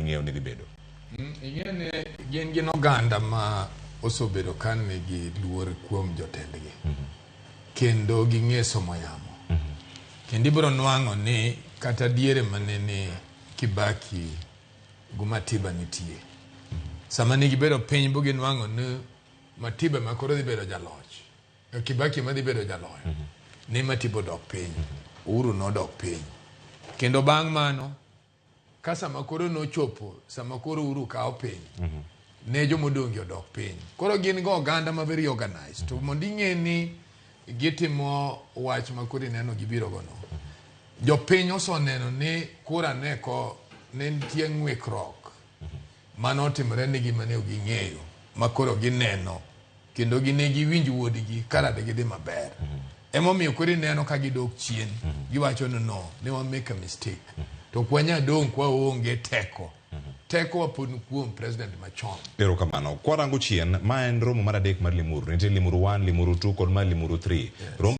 ging'eyo ni dhi bedo. Ing'e ni gin gin oganda ma osebedo ka nigi luor kuom jotendgi. Kendo ging'e somo yamo. Kendo ibiro nwang'o ni kata diere mane ni Kibaki gi Matiba nitie. Sama ne gibedo piny bo ginwang'o ni Matiba ma koro dhi bedo jaloch. Kibaki ema dhi bedo jaloyo. Ne Matiba odok piny. Uhuru nodok piny. Kendo bang' mano, ka sama koro nochopo, sama koro Uhuru kawo piny, ne jomodong' odok piny. Koro gin go oganda ma very organized. To mondo ing'e ni gitimo wach ma koro ineno gibiro go no. Jopiny oseneno ni kura ne ko ne nitie ng'wikruok manotimore nigi mane ok ging'eyo ma koro gineno kendo gine giwinj wuodgi kara de gidhi maber. Emomiyo koro ineno ka gidok chien giwacho ni no ne wa make a mistake to ok wanyal dong' kwa onge teko. Teko wa pod ni kuom president machon. Erokamano. Kwarango chien, ma en romo mar adek mar Limuru. Nitie Limuru 1, Limuru 2 kod ma Limuru 3. Yes.